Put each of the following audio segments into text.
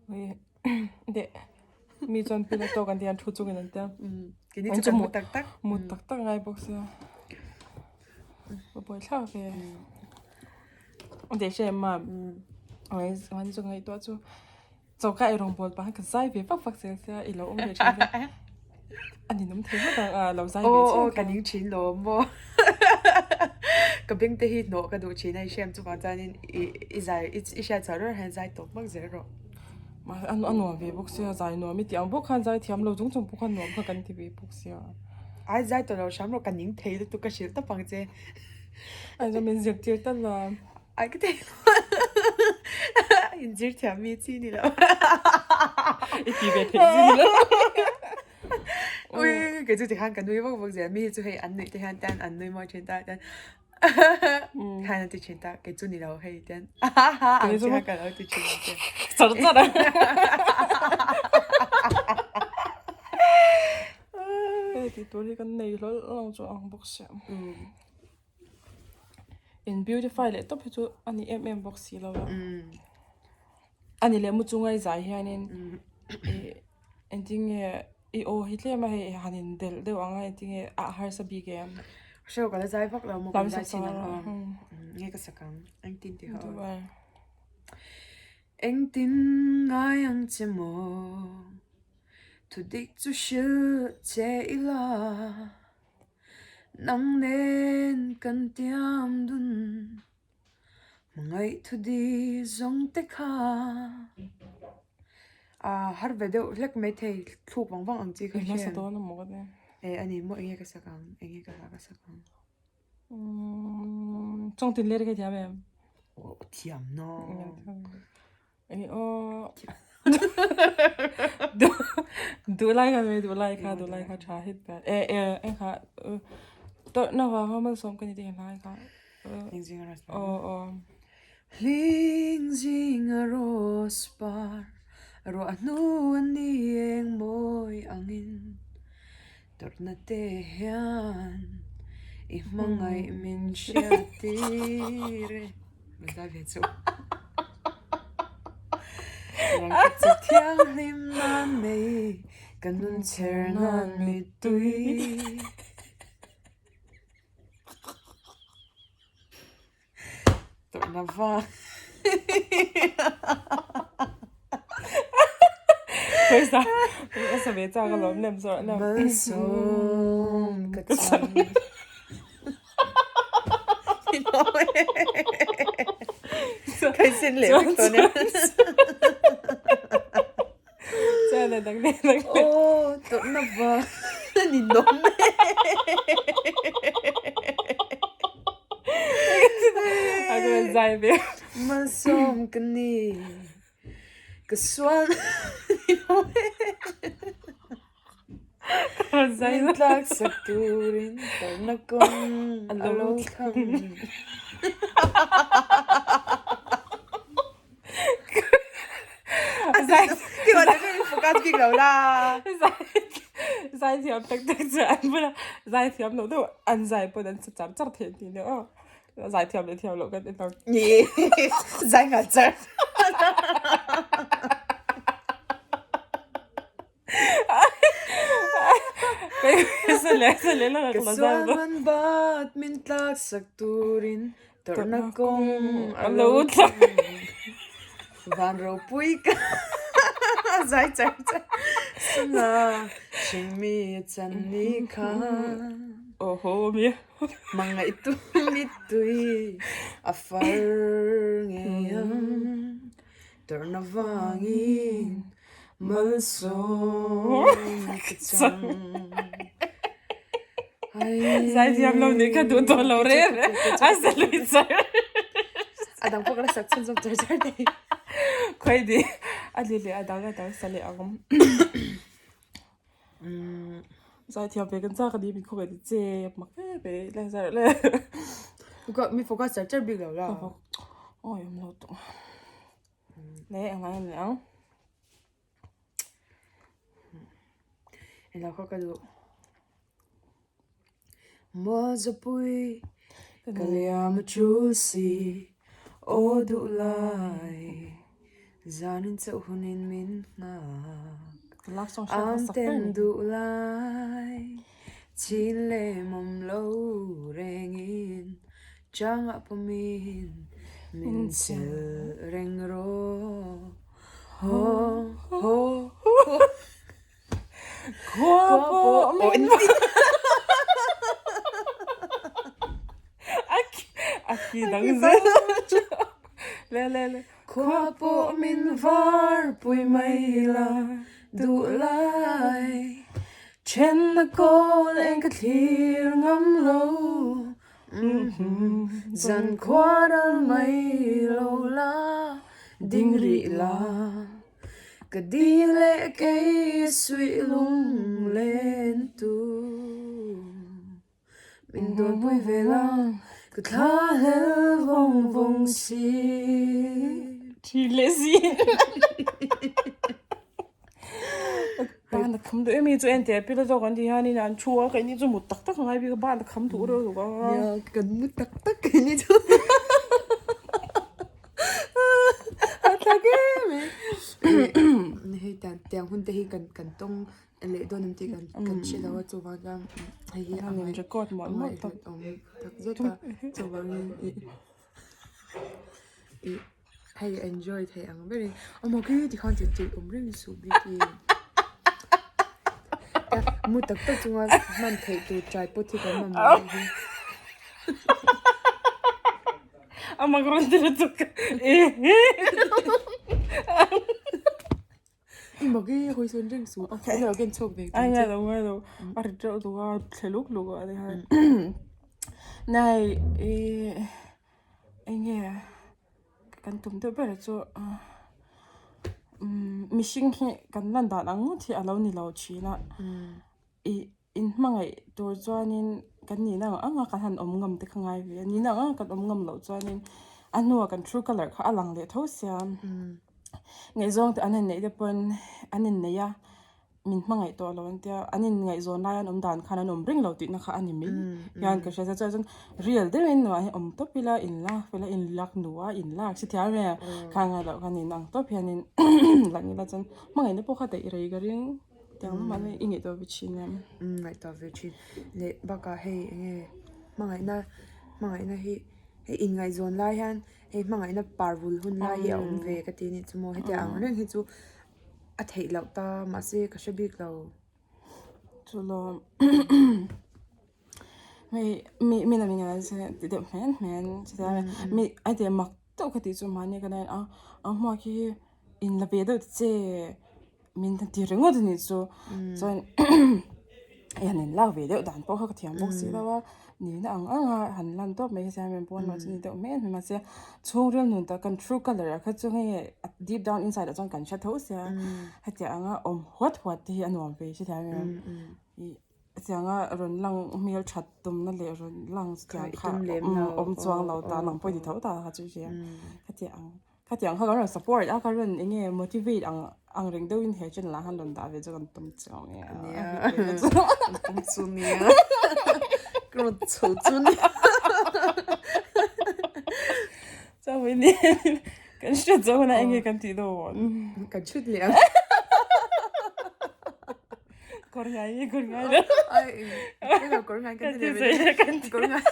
De mi chuan pillow talk an ti an thu chungin an tia. Keini chu kan mu tak tak. Mu tak tak ngai bawk sia. Ka buai thlak ve. De hre em a. Ngai chu ngaihtuah chu. Choka ei rawng bawl pah khan ka zai ve vak vak zel sia i lo awm ve thin sia a ninawm thei vak ang a lo zai ve chiah kha. Aw ka ning thin lo maw ka beng te hi hnawh ka duh thin a i hriam chuvang chuanin i i zai i hriat chhuah rawh hian zai tawp hmak zel rawh. Mahse a nuam ve bawk sia zai nuam i tih ang bawk khan zai thiam lo chung chung pawh khan nuam kha kan ti ve bawk sia. Ai zai tawh lo hram rawh ka ning thei lutuk ka hrilh tawp ang che. Ai chuan min zirtir tal a. Ai ka thei inzir thiam mi chi ni lo. I ti ve theih chi ni lo. Ui kei chu tikhan ka nui vak vak zel mi hi chu hei an nuih te hian tan an nui mawi thin ta tan khan an ti thin ta kei chu ni lo hei tian ang chi kha ka lo ti thin ang che. Char char a. Hei tih tur hi kan nei hlawl lo chu ang bawk sia. In beautify leh tawp hi chu a ni em em bawk si lo a. A ni leh mu chunga i zai hianin ih engtin nge i aw hi tlem a hei han in delh deuh ang a engtin nge a harsa bik em? Hriau ka la zai vak lo maw kan zai chin ang aw. Nge ka sak ang engtin tih kha aw. Engtin ngai ang che maw thudik chu hrilh che ila. Nang nen kan tiam dun hmangaih thu di zawng te kha a har ve deuh hlek mai thei thluk vang vang ang chi kha hian e a ni maw enge ka sak ang enge ka hla ka sak ang Chawngtin ler ka thiam em? Aw thiam no. Eng aw duh lai kha mai duh lai kha duh lai kha tha hit ber e e eng kha tawrhna vanga malsawm ka ni tih hlai kha Hling zinga rose par aw aw Hling zinga rose par ruah hnu a ni eng mawi angin tawrhna te hian i hmangaih min hriat tir e. Zai ve chu. Rang ka che thianghlim nan nei, ka nun chher nan mittui. Tawrhna vang. Pawisa ka sa ve chak alawm lem zawrh lem. Malsawm ka chang. Kai sin leh vek tawh nia. Chuan a dang leh dang leh. Aw tawrhna vang a ni nawm e. A rawn zai ve. Malsawm ka ni. Ka sual ni nawm e. Min tlak sak turin tawrhna kawng a lo thlang. Zai thiam tak tak chu an bula zai thiam loh deuh an zai pawn an sa char char thei an tih nia aw. Zai thiam leh thiam loh kan en ang. Ni zai nghal char. Ka sualman bat min tlak sak turin tawrhna kawng a lo thleng. Van ropui ka zai char char sana hringmi a chan ni kha. Hmangaihtu mittui a far ngei ang. Tawrhna vangin malsawm ka chang. Zaithiam lo nih kha duh tawh lo reng reng a sa lui char. A dang pawh ka la sak chhunzawm char char thei. Khawi di a ni leh a dang a dang sa leh ang. Zaithiam ve kan chak a ni mi khawngaih ti che mak fe fe le zar le. Mi focus char char bik lo la. Awi awm lo tawh. Le ang lai leh ang. Ilo kha ka duh. Mualzapui ka liam a tul si aw duh lai. Zanin chauh hunin min nghak Am ten duh lai Chin leh mawm lo rengin Changah pawmin min chelh reng rawh Haw haw haw Khua pawh min A khi dang zel Le le le Khua pawh min var pui mai la duh lai Thenna kawl eng ka thlir ngam lo Zan khua ral mai lo la ding rih la. Ka di leh kei suih lung len tu Min dawnpui ve la ka thla hlel vawng vawng si. Thi leh si. Ban a kham duh em hi chu en teh pila zawk an ti hianin an thu a keini chu mut tak tak a ngai bik a ban a kham duh reuh reuh a. Nia kan mu tak tak keini chu. A thlak em e. Hei tiang tiang hun te hi kan kan tawng leh dawn em tih kan kan hre lo a chuvang chuan hei hi a ngaih record mawlh mawlh tak awm tak zet a chuvangin ih ih hei enjoy theih ang berin awm khi tikhan ti tih awm reng suh bik i mu tak tak chunga hman theih tur tripod hi kan mamawh hi. A mak rawn ti lutuk e I mak e hawi sawn reng suh Okay. An lo ken chhuak ve Ai ngai lo ngai lo a rit reuh duh a thle luk luk a ni hai nai i enge kan tum deuh ber chu mihring hi kan lan dan ang ngawt hi a lo ni lo thin a i In hmangaih tur chuanin kan nihna ang anga kan han awm ngam te kha ngai ve a, nihna ang anga kan awm ngam loh chuanin a hnuah kan true colour kha a lang leh tho sia. Ngaihzawng te an inneih te pawn an inneih a, min hmangaih tawh lo an tia, an inngaihzawn lai an awm dan khan an awm reng lo tihna kha a ni mai hian ka hria. Chuan chuan real deuhin nuah hian awm tawp ila inlak fel a, inlak nuah inlak si thiam e, kha ngai loh kha nihna ang tawp hianin lang ila chuan hmangaihna pawh kha daih rei ka ring. Tiang lamah hian i ngaihtuah ve thin em? Umm ngaihtuah ve thin. Leh bakah hei eng nge hmangaihna hmangaihna hi hei inngaihzawn lai hian hei hmangaihna par vul hun lai hi a awm ve ka ti a nih chu maw hetiang ang reng hi chu a theih loh ta mahse ka hre bik lo. Chulawm hei mi mi lam in se ti deuh hmen hmen mi a ti mak deuh ka tih chu mahni ka line a a hmuak hi in la ve deuh ta che. Min ti ringawt a nih chu chuan hei han inlak ve deuh dan pawh kha ka thiam bawk si lo a nihna ang ang a han lan tawp mai hi chuan min pawn loh chu ni deuh hmel hmel mahse chhungril nun tak kan true colour ah kha chu hei deep down inside ah chuan kan hre tho sia hetiang anga awm huat huat te hi a nuam ve hrethiam em ih hetiang a rawn lang hmel that tumna leh rawn lang chutiang kha awm chuang lo ta nang pawh i ti tho ta kha chu hria hetiang. Khatiang kha kan rawn support a, ka rawn eng nge motivate ang ang reng deuhin he channel ah khan rawn dah ve chu kan tum chiang nia. Nia, kan tum chu nia. Ka rawn chho chu nia. Chuan mai ni kan hriat zawk hunah eng nge kan tih dawn. Kan chhut leh ang. Kawr ngai nge kawr ngai lo. Ai, eng kawr ngai kan ti leh kan ti. Kawr ngai.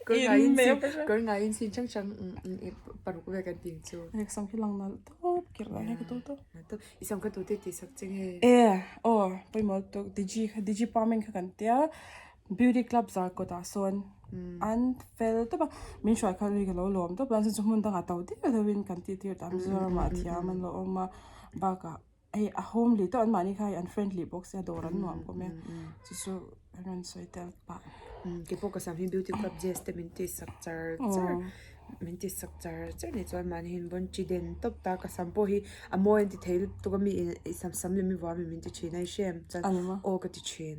Kawr ngai in sin, kawr ngai in sin chang chang paruk ve kan ting chu. Ek sam khi lang nal tawp kir lai ka tu tawp. I sam ka tu te ti sak che nge. E, aw, pawimawh lutuk digi kha digi farming kha kan tia beauty club zar kawtah sawn an fel tawp a min hruai kha lui ka lo lawm tawp a chu hmun dangah to deuh deuhin kan tih tir ta Mizoramah a thiam an lo awm a bakah Hei a homely tawh an mahni kha hei an friendly bawk sia dawr an nuam kawm e chu chu an rawn sawi tel pah. Kei pawh ka sam hi beauty club jazz te min tih sak char char min tih sak char char ni chuan mahni hian vawn chi den tawp ta ka sam pawh hi a mawi an ti thei lutuk a mi in i sam sam leh mi vuah mi min ti thin a i hre em chuan aw ka ti thin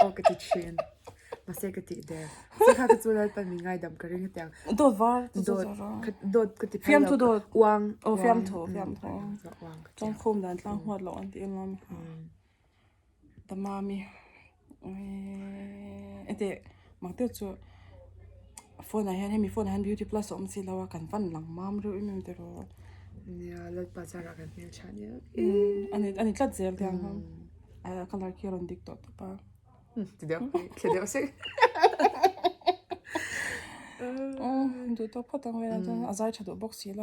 aw ka ti thin. Mahse ka tih der. Mahse kha ka chu Lalpan min ngaidam ka ring hetiang. Dawt var te chu Dawt zawrh a. ka dawt ka ti phal lo. Fiamthu dawt. Uang. Aw fiamthu fiamthu. Uang ka ti. Chawngkhum dan tlang huat loh an tih em ami. Tamami. Ete mak deuh chu. Phone ah hian hemi phone ah hian beauty plus a awm si lo a kan van lang mam reuh em em te rawh. Nia Lalpa zarah kan hmel tha nia. Ani ani tlat zel te ang khan a colour khi a rawn dik tawh tawp a. Ti deuh thla deuh sek. Duh tawp phawt ang velah chuan a zai tha duh bawk si lo.